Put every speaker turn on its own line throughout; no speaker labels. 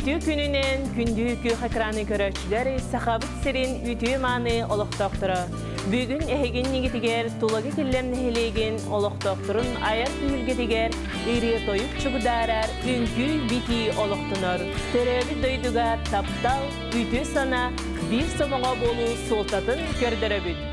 Үтүө күнүнэн күндү күөх экраны көрөөччүлэр, Сахабыт сирин үтүө-мааны олохтоохторо! Бүгүн эһигин нигитигэр Тулагы Киллэм нэһилиэгин олохтоохторун айар түһүлгэтигэр ырыа-тойук чугдаарар, үҥкүү-битии олохтонор. Төрөөбүт дойдуга таптал, үтүө санаа, биир сомоҕо буолуу суолтатын көрдөрөбүт.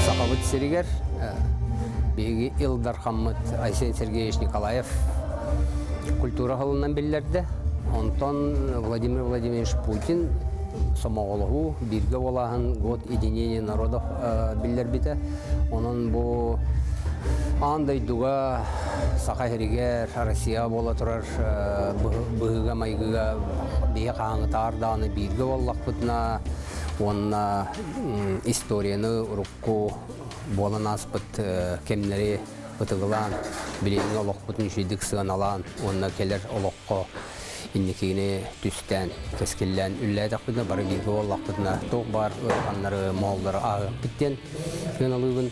Сахабыт сиригэр биһиги Ил Дархаммыт Айсен Сергеевич Николаев культура сылынан биллэрдэ. Онтон Владимир Владимирович Путин сомоҕолоһуу, бииргэ буолааһын год единения народов биллэрбитэ. Онон бу аан дойдуга Саха сиригэр Россия буола турар быһыыга-майгыга биһи хаһааҥҥытааҕар даҕаны бииргэ буоллахпытына уонна историяны урукку буолан ааспыт кэмнэри ытыгылаан, билиҥҥи олохпутун үчүгэйдик сыаналаан уонна кэлэр олоххо инникини түстээн, кэскиллээн үллээтэхпитинэ, бары бииргэ буоллахпытына, туох баар ыараханнары, моһоллору ааһыахпыт диэн сыаналыыбын.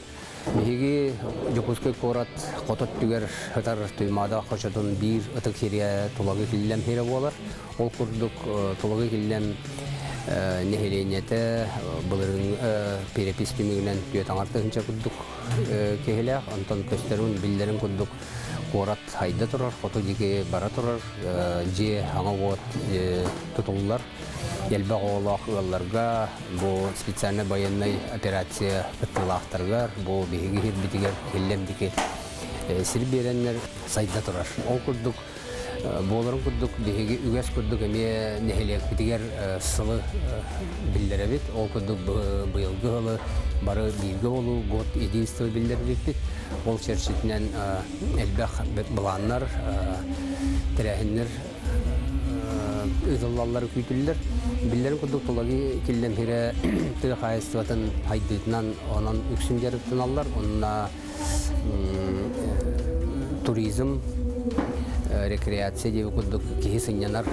Биһиги Дьокуускай куорат хоту өттүгэр сытар Туймаада хочотун биир ытык сирэ Тулагы Киллэм сирэ буолар. Ол курдук Тулагы Киллэм нэһилиэнньэтэ былырыын перепись түмүгүнэн 4,5 курдук киһилээх, онтон көстөрүн биллэрин курдук куорат хайда турар, хоту диэки бара турар, дьиэ хаҥа уот тутуллар. Элбэх оҕолоох ыалларга бу специальнай байыаннай операция кыттыылаахтарыгар, бу биһиги сирбитигэр Киллэм диэки сир биэрэннэр сайда турар. Ол курдук Буоларын курдук, биһиги үгэс курдук эмиэ нэһилиэкпитигэр сылы биллэрэбит. Ол курдук быйылгы сылы бары бииргэ буолуу, год единства биллэрбиппит. Ол чэрчитинэн элбэх былааннар, тэрээһиннэр ыытыллаллара күүтүллэр. Биллэрин курдук, Тулаги Киллэмһирэ тыа хаһаайыстыбатын хайдыытынан онон үксүн дьарыктаналлар. Онно туризм, рекреация диэби курдук киһи сынньанар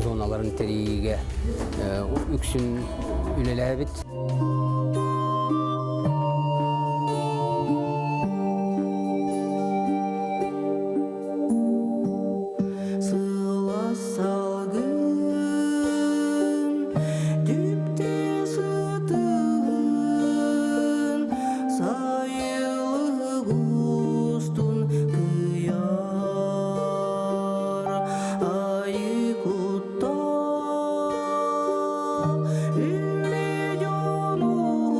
зоналарын тэрийиигэ үксүн үлэлээбит.
Сылаас салгын, түптэ сытыгын, сайылык устун кыйар, айыы куттаах үлэ дьонугар.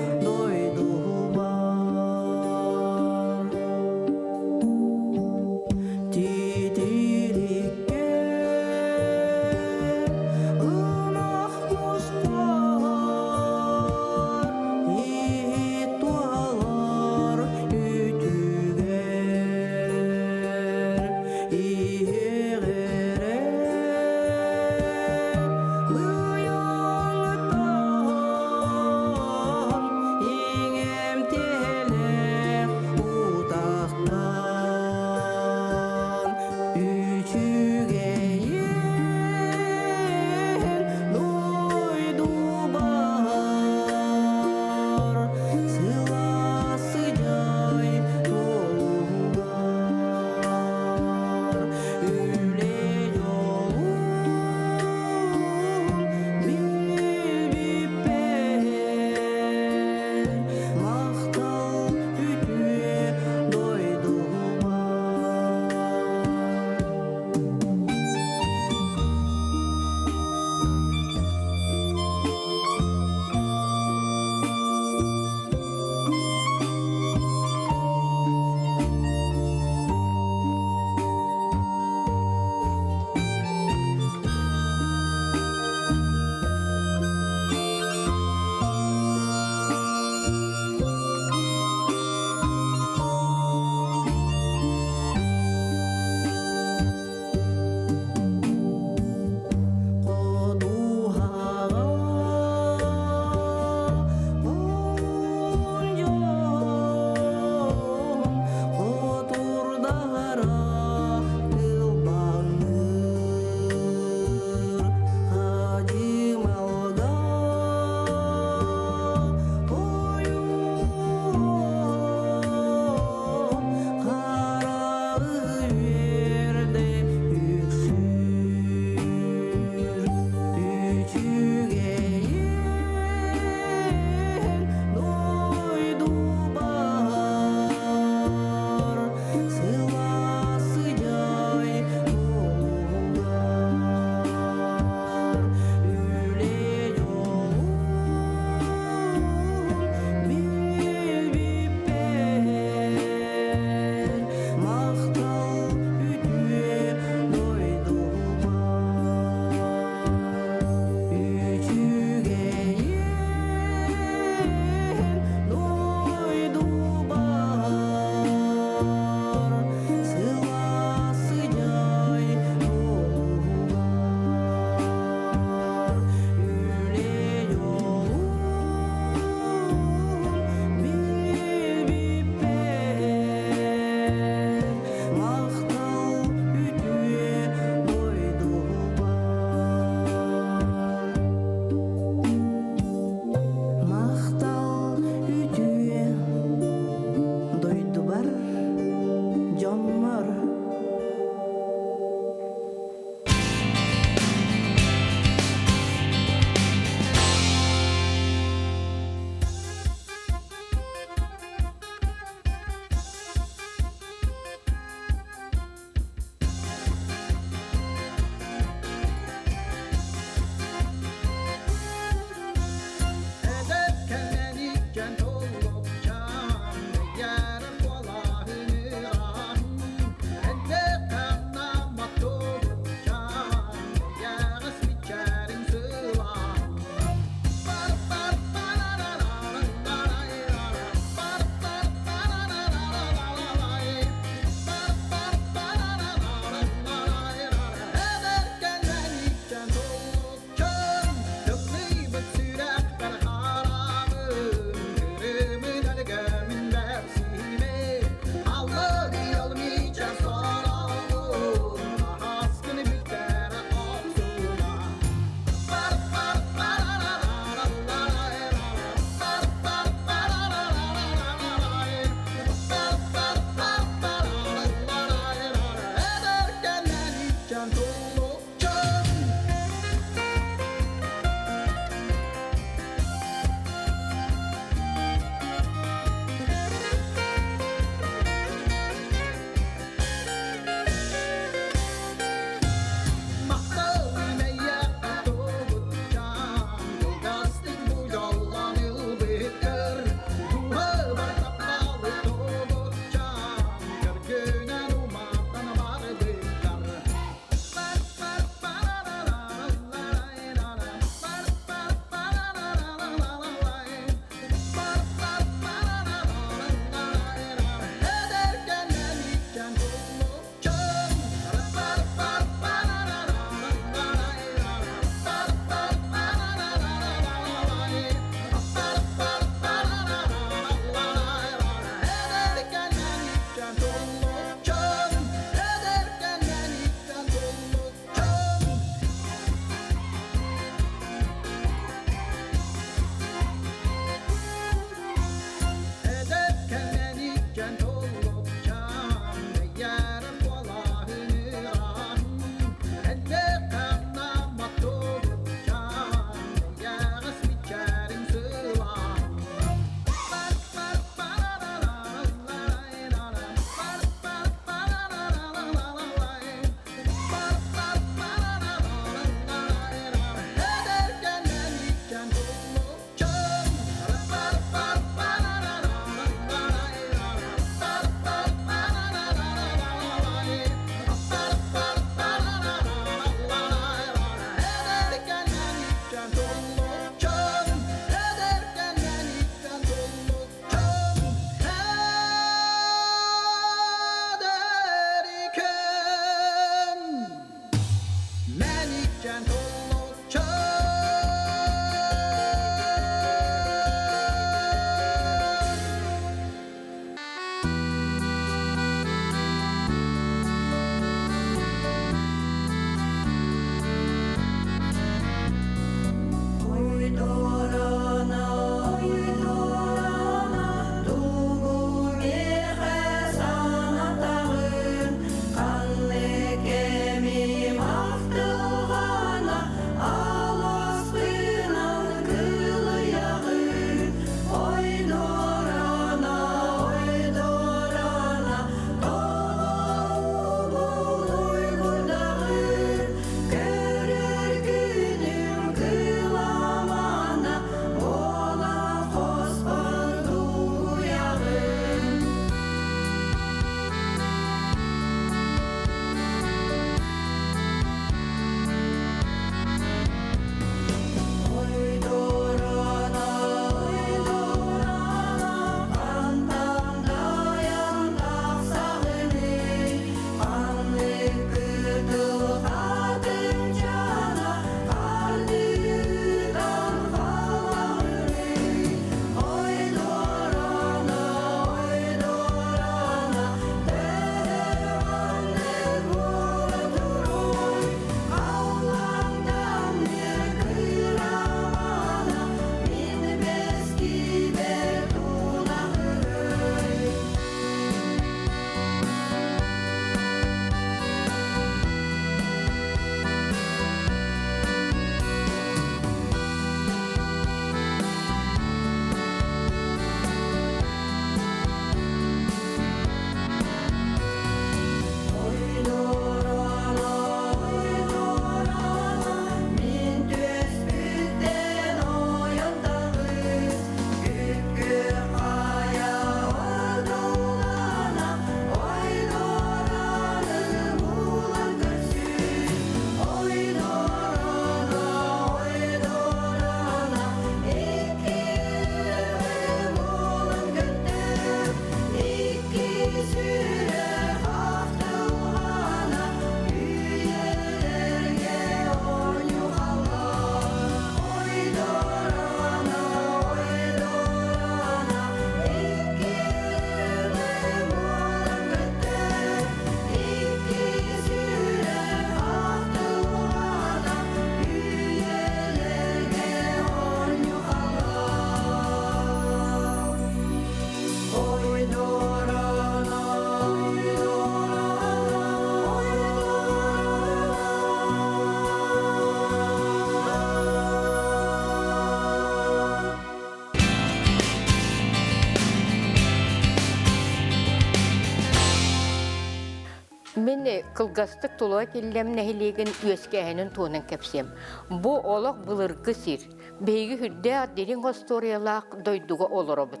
Кылгастык Тулуа Киллэм нэһилиэгин үөскээһинин туһунан кэпсиэм. Бу олох былыргы сир. Биһиги үрдээх дириҥ остуоруйалаах дойдуга олоробут.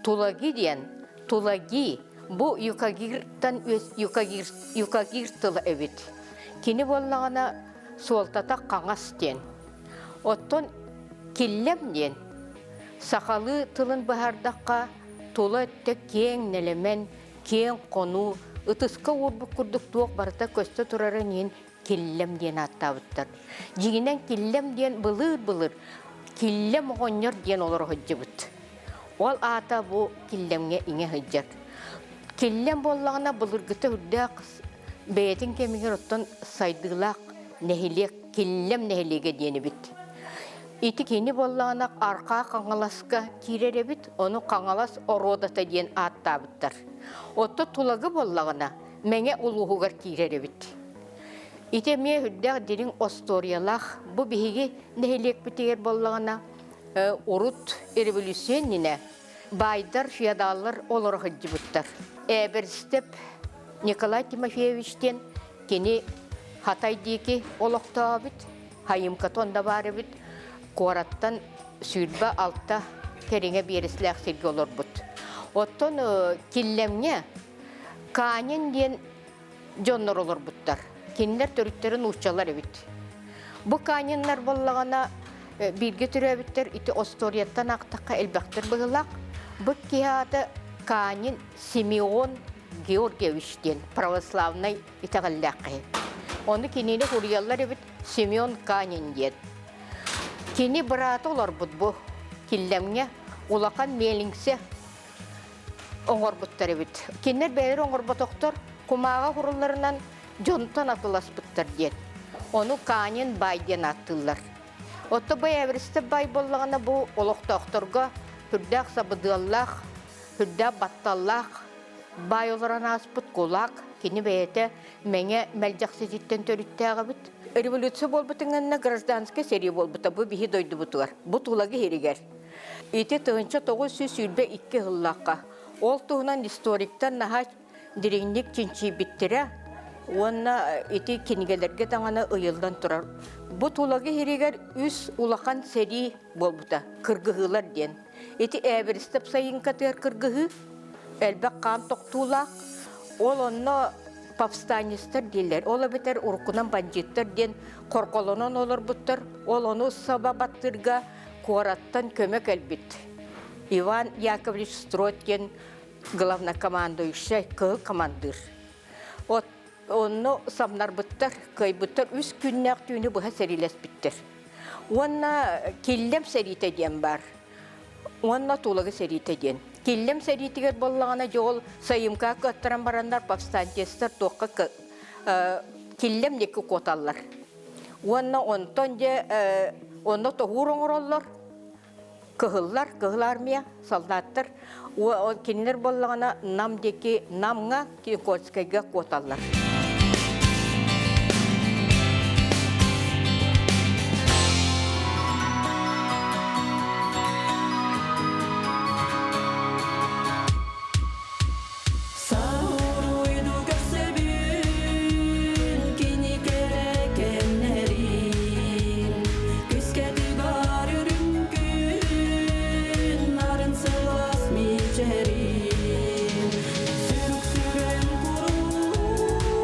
Тулаги диэн Тулаги бу юкагиртан юкагир, юкагир тыла эбит. Кини буоллаҕына суолтата хаҥас диэн. Оттон Киллэм диэн сахалыы тылын быһаардахха тула өттө киэҥ нэлэмэн, киэҥ хонуу, ытыска уурбут курдук туох барыта көстө турарын иһин Киллэм диэн ааттаабыттар. Дьиҥинэн Киллэм диэн былыр-былыр Киллэм оҕонньор диэн олоро сылдьыбыт. Ол аата бу Киллэмҥэ иҥэ сылдьар. Киллэм буоллаҕына былыргыта үрдээх бэйэтин кэмигэр оттон сайдыылаах нэһилиэк Киллэм нэһилиэгэ диэн эбит. Ити кини буоллаҕына Архаа Хаҥаласка киирэр эбит, ону Хаҥалас Оруодата диэн ааттаабыттар. Отто Тулагы буоллаҕына Мэҥэ улууһугар киирэр эбит. Ити эмиэ үрдээх дириҥ остуоруйалаах. Бу биһиги нэһилиэкпитигэр буоллаҕына урут революция иннинэ баайдар, феодаллар олоро сылдьыбыттар. Эберстеп Николай Тимофеевич диэн кини Хатай диэки олохтообут, Хайымкатон да баар эбит, куораттан 26 кэриҥэ биэрэслээх сиргэ олорбут. Оттон Киллэмҥэ Канин диэн дьоннор олорбуттар. Кинилэр төрүттэрэ нууччалар эбит. Бу Каниннар буоллаҕына бииргэ төрөөбүттэр ити остуоруйаттан аахтахха элбэхтэр быһыылаах. Бу киһи аата Канин Симеон Георгиевич диэн православнай итэҕэллээх киһи. Ону кинини суруйаллар эбит Семен Канин диэн. Кини быраата олорбут бу Киллэмҥэ улахан миэлиҥсэ оҥорбуттар эбит. Кинилэр бэйэлэрэ оҥорботохтор, кумааҕы курулларынан дьонтон атыласпыттар диэн. Ону Канин баай диэн ааттыыллар. Отто бу Эверстеп баай буоллаҕына бу олохтоохторго сүрдээх сабыдыаллаах, сүрдээх батталлаах баай олорон ааспыт кулак, кини бэйэтэ Мэҥэ Мэлдьэхсититтэн төрүттээх эбит. Революция буолбутун гэннэ гражданскай сэрии буолбута бу биһи дойдубутугар, бу Тулагы иһиригэр. Ити 1922 сыллаахха ол туһунан историктар наһаа дириҥник чинчийбиттэрэ уонна ити кинигэлэргэ даҕаны ыйыллан турар. Бу Тулагы иһиригэр үс улахан сэрии буолбута, кыргыһыылар диэн. Ити Эверстеп сайыҥкатыгар кыргыһыы, элбэх хаан тохтуулаах. Ол онно повстанецтар дииллэр, ол эбэтэр уруккунан бандьыыттар диэн хорголонон олорбуттар. Ол ону саба баттыырга куораттан көмө кэлбит. Иван Яковлевич Строд диэн главнокомандующай, кыһыл командир. От онно самнарбыттар, кыайбыттар үс күннээх түүнү быһа сэриилэспиттэр. Уонна Киллэм сэриитэ диэн баар. Уонна Тулагы сэриитэ диэн. Киллэм сэриитигэр буоллаҕына дьэ ол сайымкаа кыаттаран бараннар повстанецтар туохха Киллэм диэки куоталлар. Уонна онтон дьэ онно тоһуур оҥороллор. Кыһыллар, Кыһыл Армия, солдаттар. Кинилэр буоллаҕына Нам диэки Намҥа, Киркотскайга куоталлар.
Сауруйду көрсөбүн кини кэрэ кэмнэрин Күскэ тыгар үрүҥ күн нарын сылаас мичээрин Сүрүк сүрэн куруук.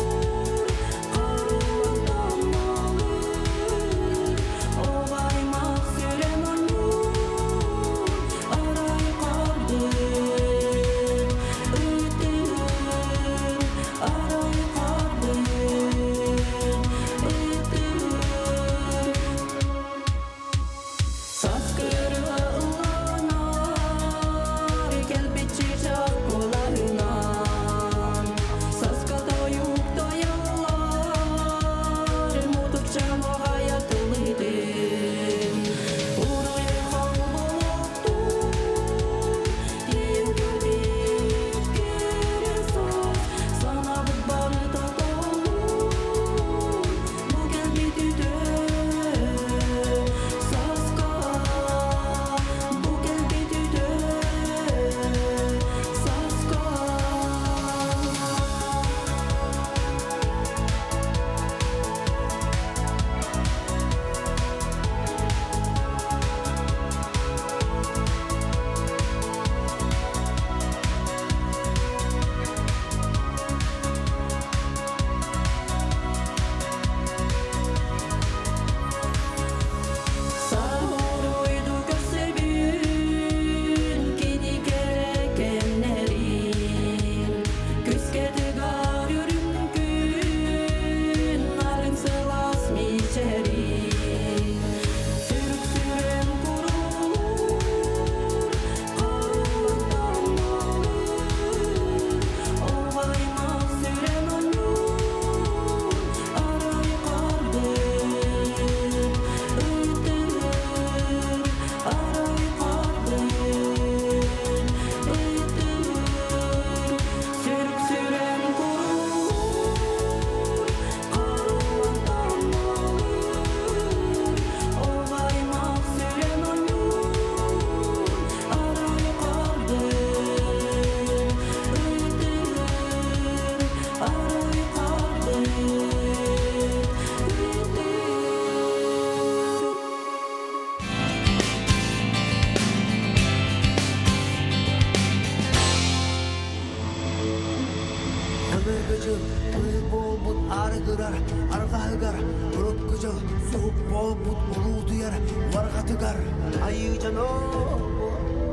Буолбут улуутуйар уорҕатыгар айыы дьоно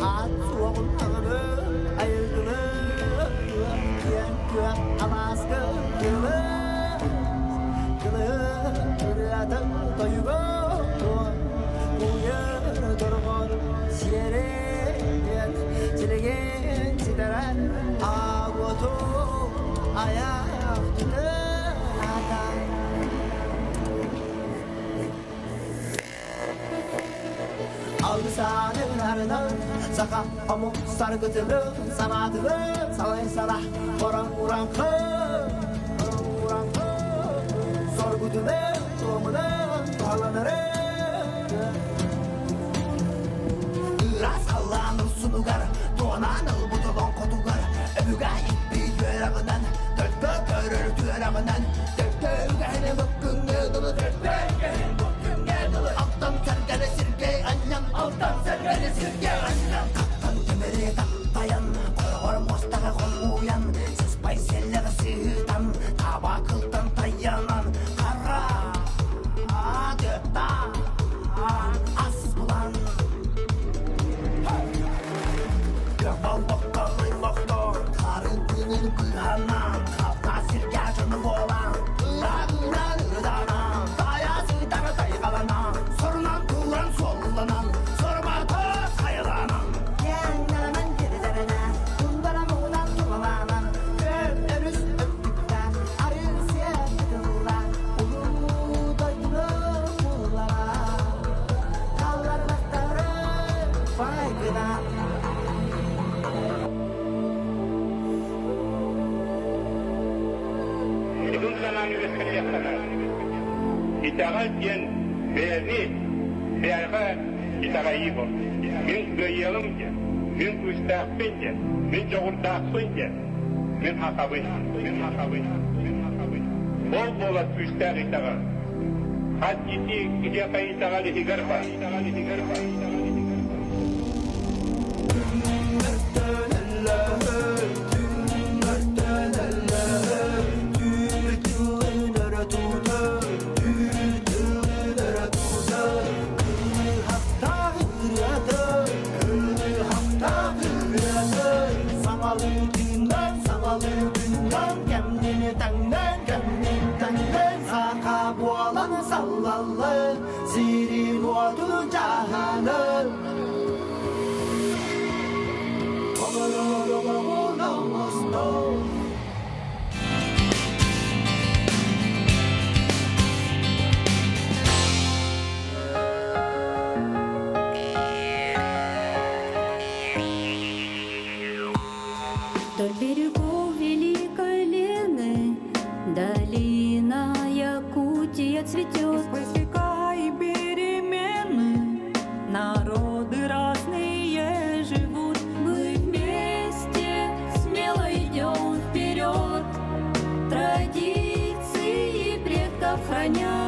аат суоҕун даҕаны айылгыны киэҥ күөх алааска кылы кылы ырыатын тойуга уйар дорҕоон сиэрин силигин ситэрэн аагуоту айах тутаата. Алгысаанын арынан саха омук саргытыны санаатыны салай-сара оран ураҥхы ураҥхы соргутуны туомуны туһаланары ыраас халлаан урсунугар туонаан ылбыт олоҥхотугар өбүгэ иппит үөрэҕинэн төлкө көрөр түөрэҕинэн төлкө үгэһини буккуҥҥа дылы төлкө үгэһин буккуҥҥа дылы алтан сэргэни сиргэ анньан алтан сэргэни сиргэ анньан таттан тимири таптайан хороҕор муостаҕа хомуйан сыспай сэллэҕи сыытан таба кылтан тайанан хара тыаттаан ас булан Балбахтан аймахтар харын тыынын кыһанан хапта сиргэ дьону буолан ыраҕынан ырыданан тайа сытара тайҕаланан сорунан тууран суолланан сорумата хайаланан киэҥнэрэнэн кирдэрэнэ тундара муҥунан тулалаанан күөл өрүс өттүктэ арыы сиэ кытылла улуу дойдуну куллара халларбахтары байгына.
Итин санааны үөскэтиэххэ Итэҕэл диэн бэйэни бэйэҕэ итэҕэйии буолар. Мин кыайыаҕым диэн, мин күүстээхпин диэн, мин дьоҕурдаахпын диэн, мин хахабын, мин хахабын, мин хахабын. Ол буолар күүстээх итэҕэл. Хас ити киһиэхэ итэҕэл иһигэр бар, итэҕэл иһигэр бар, итэҕэл иһигэр бар.
Саллаллы сирин уоту жаһанын олорор олоҕун оҥостон.
Вдоль берегов Великой Лены долина Якутия цветет.
Сквозь века и перемены народы разные живут.
Мы вместе смело идем вперед, традиции предков храня.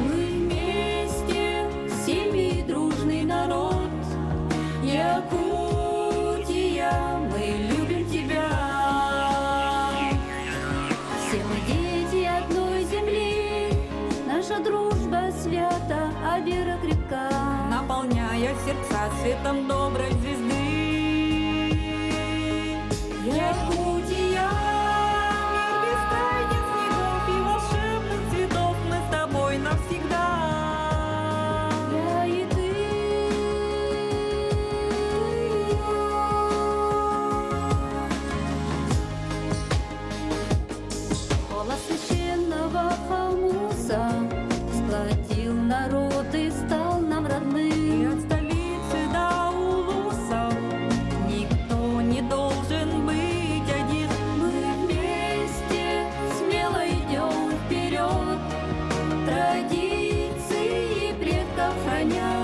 Мы вместе, семьи дружный народ, Якутия, мы любим тебя. Все мы дети одной земли, наша дружба свята, а вера крепка.
Наполняя сердца светом доброй звезды. Якутия, мир бескрайних снегов и волшебных цветов, мы с тобой навсегда.
Я и ты, и я. Голос священного Хомуса сплотил народ и стал нам
И
родным.
от столицы до улусов никто не должен быть один.
Мы вместе смело идем вперед, традиции предков храня.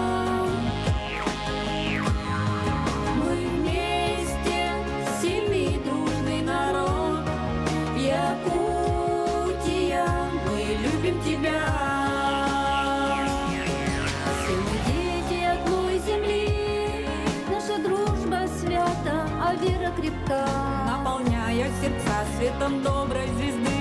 Мы вместе сильный и дружный народ, Якутия, мы любим тебя. Все мы дети одной земли, наша дружба свята, а вера крепка.
Наполняя сердца светом доброй звезды.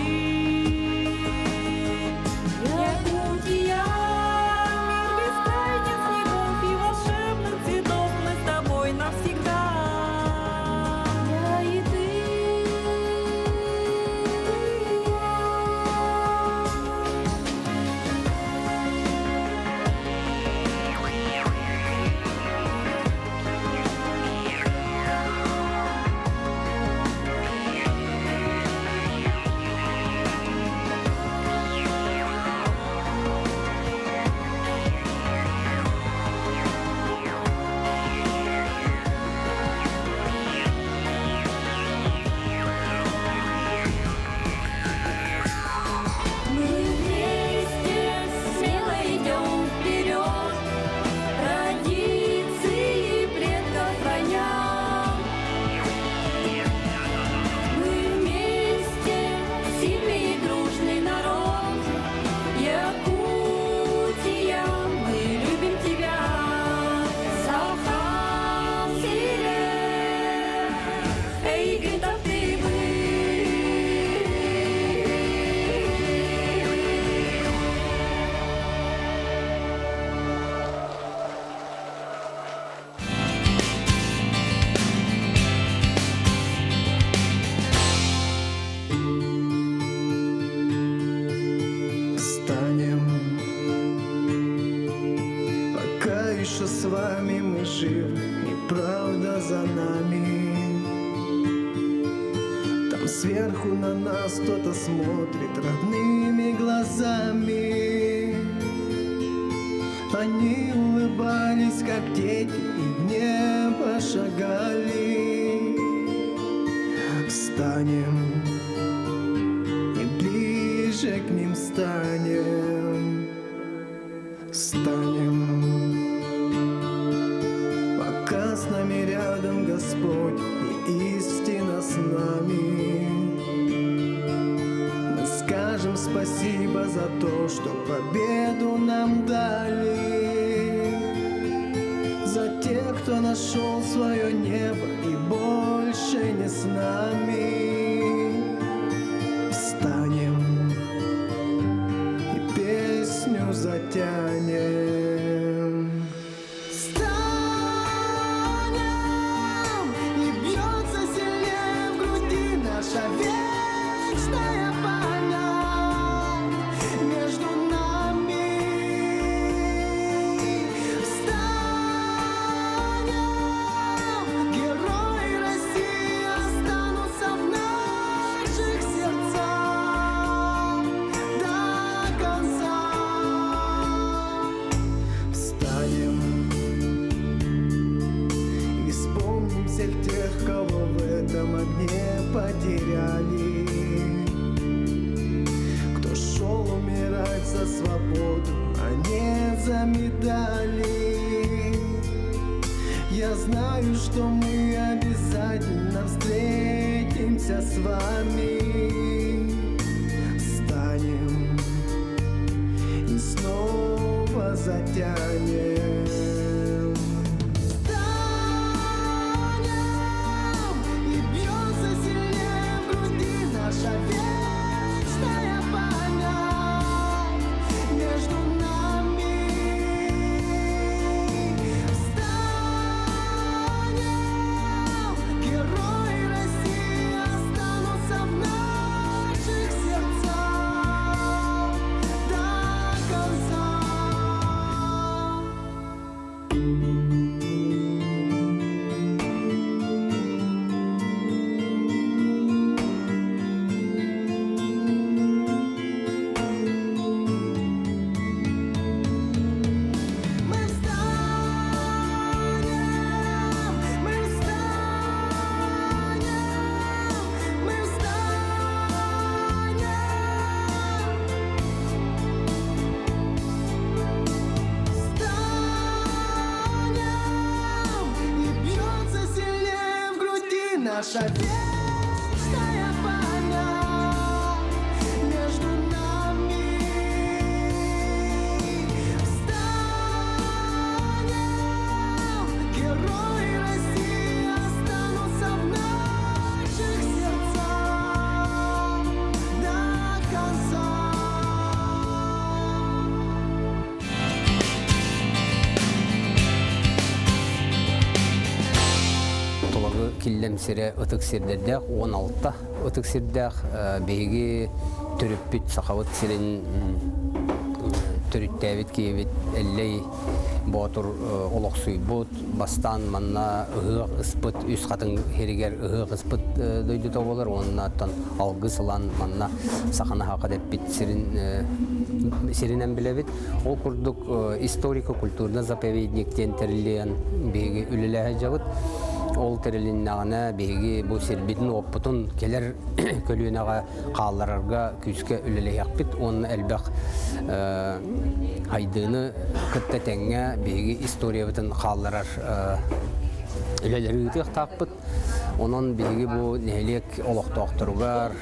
что с вами мы живы, и правда за нами. Там сверху на нас кто-то смотрит родными глазами. Они улыбались, как дети, и в небо шагали. Встанем и ближе к ним станем. Станем. Пока с нами рядом Господь и истина с нами. Мы скажем спасибо за то, что победу нам дали. За тех, кто нашел свое небо и больше не с нами. Встанем и песню затянем. Встанем, и бьется сильнее в груди наша вечная память между нами. Встанем, герои России останутся в наших сердцах до конца. Встанем и вспомним всех тех, кого в этом огне потеряли. Кто шел умирать за свободу, а не за медали. Я знаю, что мы обязательно встретимся с вами. Встанем и снова затянем. Встанем, и бьется сильнее в груди наша вечная память между нами. Встанем, герои России останутся в наших сердцах до конца. Мы встанем, мы встанем, мы встанем. Встанем, и бьется сильнее в груди наша вечная память между нами. Встанем, герои России останутся в наших сердцах до конца.
Тулагы Киллэм сирэ ытык сирдэрдээх, 16 ытык сирдээх биһиги төрүппүт Сахабыт сирин төрүттээбит киһибит Эллэй Боотур олохсуйбут, бастаан манна ыһыах ыспыт, Үс Хатыҥ сиригэр ыһыах ыспыт дойдута буолар уонна оттон алгыс ылан манна саханы хака дэппит сирин сиринэн билэбит. Ол курдук историко-культурный заповедник диэн тэриллиэн биһиги үлэлэһэ дьабыт. Ол тэрилиннэҕинэ биһиги бу сирбитин-уоппутун кэлэр көлүөнэҕэ хаалларарга күүскэ үлэлэһиэхпит уонна элбэх хайдыыны кытта тэҥҥэ биһиги историябытын хаалларар үлэлэри ыытыахтаахпыт. Онон биһиги бу нэһилиэк олохтоохторугар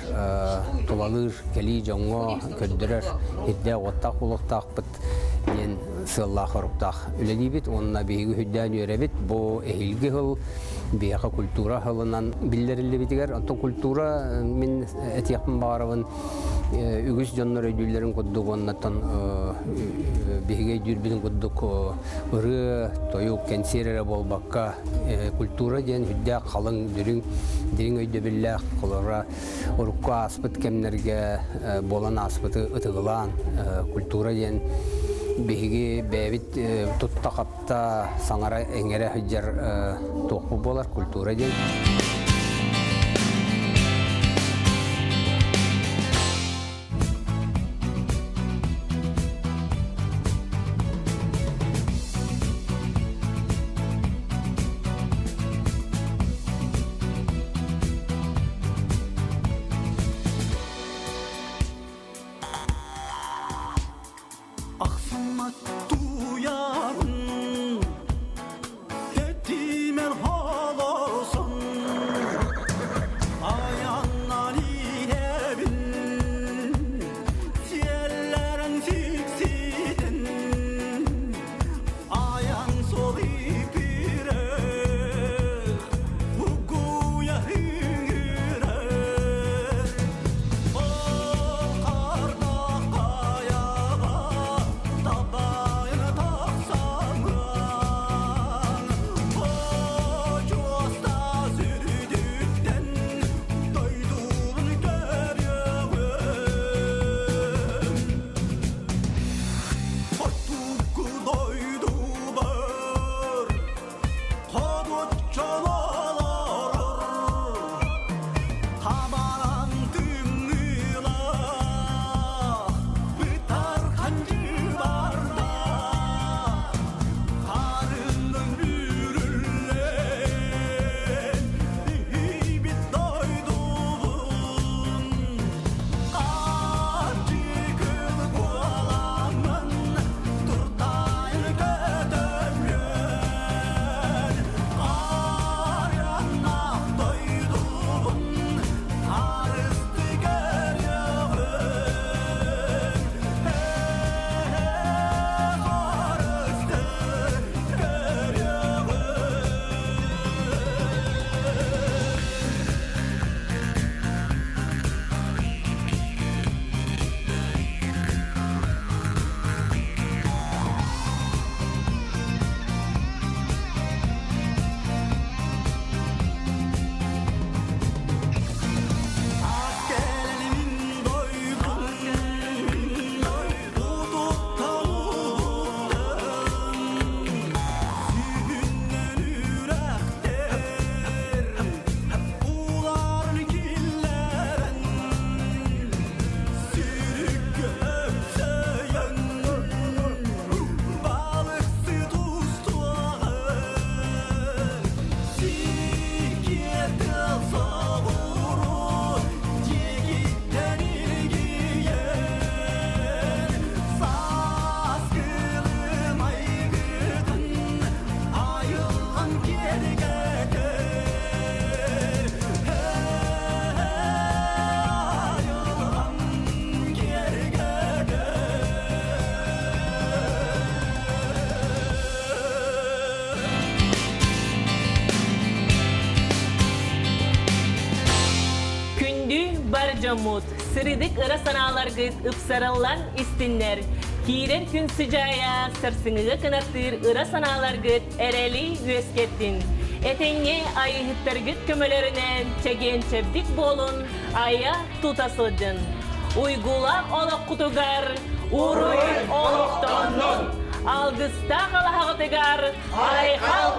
тулалыыр кэлии дьоҥҥо көрдөрөр ирдээх уоттаах буолуохтаахпыт диэн сыаллаах-соруктаах үлэлиибит уонна биһиги үрдээн үөрэбит. Бу эһиилги сыл биһиэхэ культура сылынан биллэриллибитигэр, онтон культура мин этиэхпин баҕарабын үгүс дьоннор өйдүүллэрин курдук уоннаттан биһиги өйдүүрбүтүн курдук ырыа, тойук, кэнсиэр эрэ буолбакка культура диэн үрдээх халыҥ, дириҥ, дириҥ өйдөбүллээх холобура урукку ааспыт кэмнэргэ буолан ааспыты ытыгылаан культура диэн. Биһиги бэйэбит тутта-хапта саҥара эҥэрэ сылдьар туохпут буолар культура диэн.
Ахсыммат туйарын Тэтимэр холосон Аяннан иһэбин Сиэллэрин сикситин Аян сол ипирэх Угуя үҥүрэр Табаран тымныылаах, бытархан дьыбардаах, харынын бүрүллэн, иһийбит дойдубун Аччыгын буоламмын, туртайын көтөммүн, Арыаннаах дойдубун арысты көрүөҕүм, арысты көрүөҕүм. Кэлэлимин дойдум, тутуттан уһуктан, сүһүннэн үрэхтэр, уларын киллэрэн, сүрүккэ өксөйөн, балыксыт устуоҕын, сикиэтил соҕуруу диэкиттэн илгийэн, сааскылыы майгытын айылҕан киэргэтэр, айылҕан киэргэтэр.
Күндү бар дьоммут, сырыдык ыра санааларгыт ыпсарыллан истиннэр. Киирэр күн сыдьаайа сарсыҥҥыга кынаттыыр ыра санааларгыт эрэли үөскэттин. Этэҥҥэ айыыһыттаргыт көмөлөрүнэн чэгиэн-чэбдик буолун, айа тута сылдьын. Уйгулаах олоххутугар уруй олохтоннун! Алгыстаах алаһаҕытыгар айхал!